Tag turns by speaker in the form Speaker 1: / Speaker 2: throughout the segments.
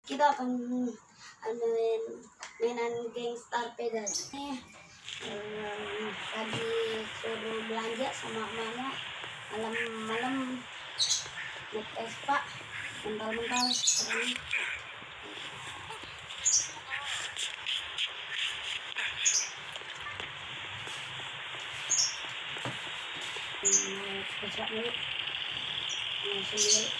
Speaker 1: kita akan mainan Gangstar Pedas. Tadi suruh belanja sama emaknya, malam-malam naik Vespa, mental-mental sekarang. Vespa dulu, sendiri.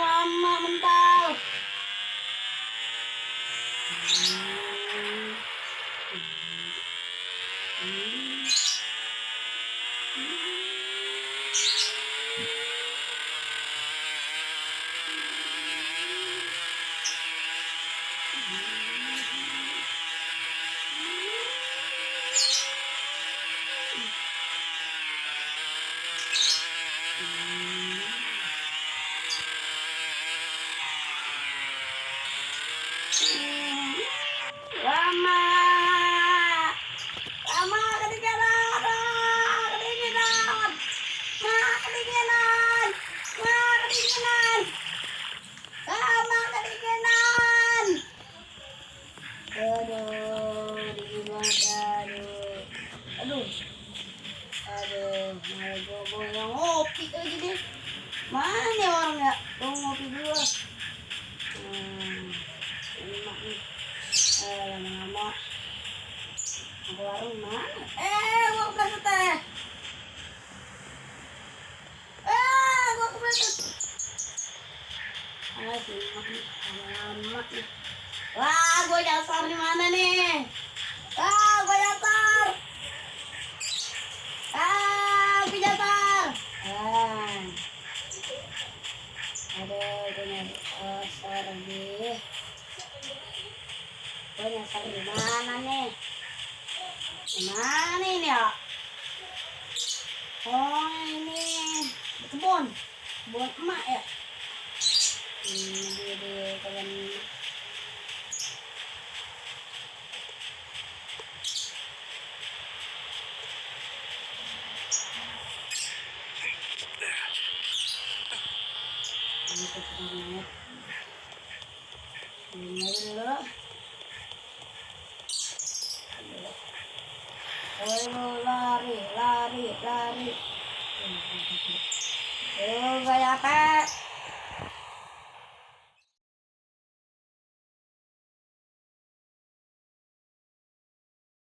Speaker 1: Lama mental. Lama kedinginan, lama kedinginan. Aduh, dingin banget, aduh, malah gue yang ngopi kayak gini. Mana nih orangnya? Gue ngopi dulu. Enak nih. Lama-lama ke warung mana? Gua kepleset teh. Gua kepleset. Sih, lama nih. Wah, gua nyasar di mana nih? Gua nyasar. Gua nyasar. Aduh, gua nyasar nih. Gua nyasar di mana nih? Mana ini ya? Oh, ini kebun emak ya. Ini di kebun. Ini kebun. Ini dulu. Lari. Gak capek.